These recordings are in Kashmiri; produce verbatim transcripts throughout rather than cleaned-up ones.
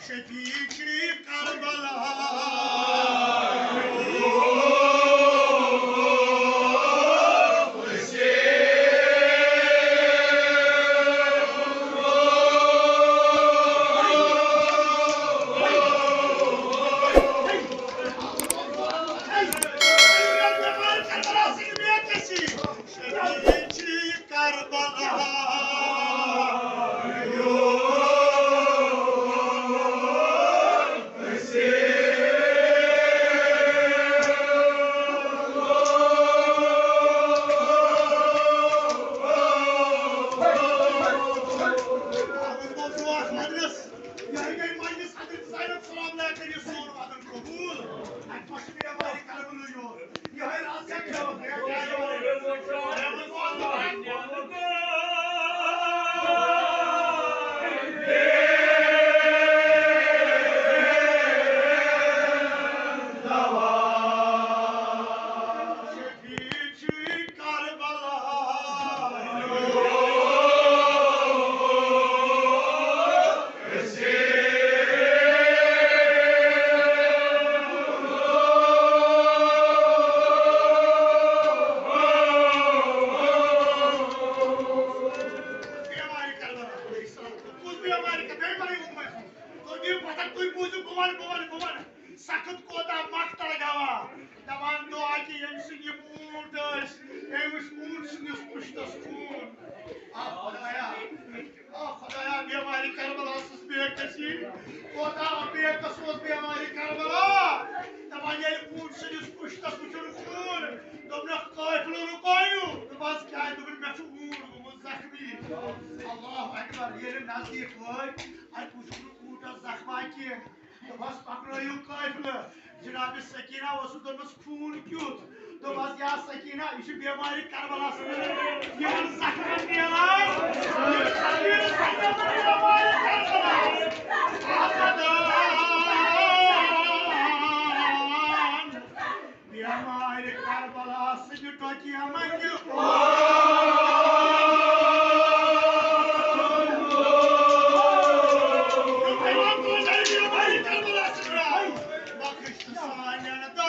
شفیع چھ کربلا۔ شفیع چھ کربلا۔ یِہوٚے گٔے مجلس حضرت زینب سلام اللہ علیہا، یہِ سون وعدن قبوٗل۔ اَتہِ ما چھُ بیمارِ کربلٕے یوت؟ یِہوٚے راز چھا کھیوٚمُت؟ شفیع چھ کربلا۔ بیمارِ کربلا علیہ السلام۔ کُس بیمارِ کربلا؟ بیمارِ اُمت۔ تُہۍ دِیِو پتہ، تُہۍ بوٗزِو، بہٕ وَنہٕ، بہٕ وَنہٕ، بہٕ وَنہٕ۔ سخت کوتاہ مقتل گواہ۔ دپان دعا کہِ ییٚمہِ سٕنٛدۍ یِم اوٗنٹ ٲسۍ، أمۍ وٕچھ اوٗنٹ سٕنٛدِس پُشتَس خوٗن۔ آ خۄدایا، آ خۄدایا، بیمارِ کربلا سٕنٛز بے کسی۔ کوتاہ بے کس اوس بیمارِ کربلا۔ دپان ییٚلہِ اوٗنٹ سٕنٛدِس پُشتَس وٕچھُن خوٗن، دوٚپنَکھ قٲفلہٕ رُکٲیِو۔ دوٚپہَس کیٛازِ؟ دوٚپُن مےٚ چھُ اوٗنٹ گوٚمُت زخمی۔ اللہ اکبر۔ ییٚلہِ نزدیٖک وٲتۍ، اَتہِ وٕچھُکھ نہٕ اوٗنٹَس زخما کینٛہہ۔ دوٚپہَس پَکنٲیِو قٲفلہٕ۔ جناب سکینہ اوسُس دوٚپمَس خوٗن کیُتھ؟ دوٚپہَس یا سکینہ، یہِ چھُ بیمارِ کربلاہَس منٛز یِمَن زخمَن میلان۔ یہِ چھُ سکینہ سکینہ بیمارِ کربلاہَس۔ آزادان۔ بیمارِ کربلا سٕنٛدِ ٹۄکہِ منٛگہِ۔ بیمارِ کربلا سٕنٛدِ بخش سانٮ۪ن دادن۔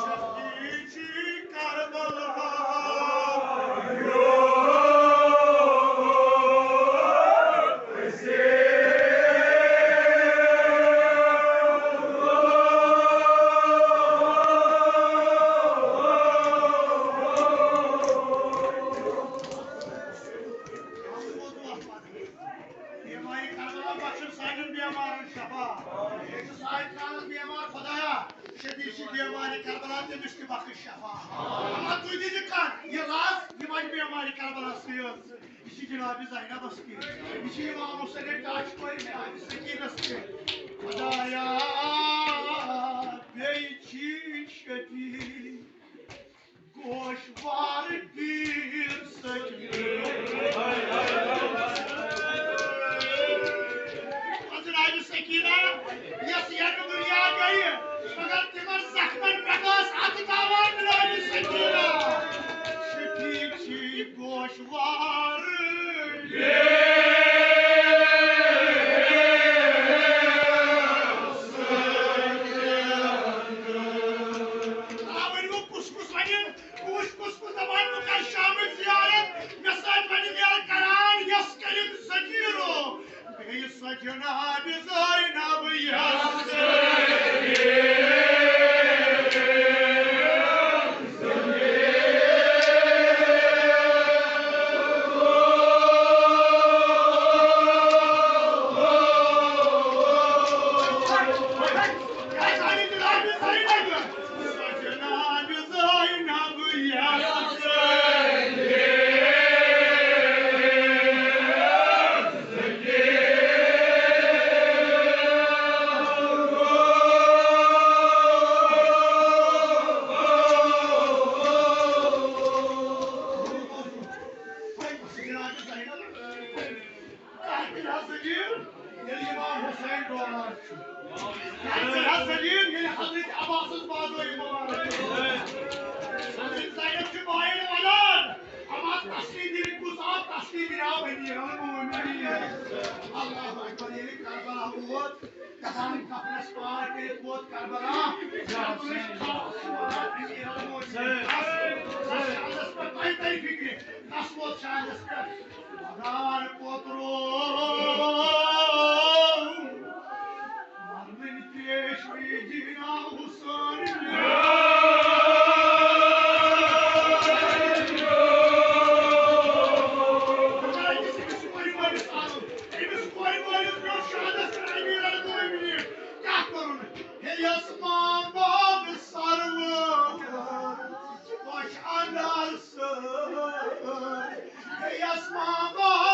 شفیع چھ کربلا۔ بیمارِ کربلا بخشن سانٮ۪ن بیمارن شفا۔ ییٚتہِ چھُ ساے ترٛاونس بیمار خۄدایا۔ شفیع چھِ بیمارِ کربلا، تٔمِس تہِ بخش شفا۔ اللہ تُہۍ دِیِو کانٛہہ یہِ راز، یہِ وَنہِ بیمارِ کربلا سۭتۍ۔ یہِ چھِ جناب زینبس تہِ، یہِ چھِ امام حسین ٹاٹھۍ کورِ جناب سکینس تہِ۔ خۄدایا، بیٚیہِ چھِ شفیع گوشوار پیٖر سکیٖن۔ جناب سکینہ، یۄس ییٚمہِ دُنیا گٔیہِ، مگر تِمن زخمن پٮ۪ٹھ ٲس اَتھٕ تھاوان جناب سکینہ۔ شفیع چھ گوشوار پیٖر۔ ییٚلہِ حضرت عباسس بازوی مبارک۔ حضرت زینب چھِ بایِن ولد۔ اما تسلی دِنٕکۍ کُس آو؟ تسلی دِنہٕ آو امیر المومنین۔ اللہ اکبر۔ ییٚلہِ کربلا ووت، دپان کفنس پار کٔرِتھ ووت کربلا۔ کربلٕچ خبر چھِ وَنان امیر المومنین۔ شہادتس پٮ۪ٹھ تۄہہِ ترِ فِکرِ، کس ووت شہادتس پٮ۪ٹھ؟ خۄدار پوترو۔ مرنٕنۍ پیش وی دینا حسین۔ خۄداے دِژ أمِس کورِ مٲلِس عدل۔ أمِس کورِ مٲلِس پیوٚو شہادت کران امیر المومنین۔ کیٛاہ کوٚرُن؟ ہے یس ماں باب سرور، خۄش انداز سۭتۍ۔ ہے یس ماں باب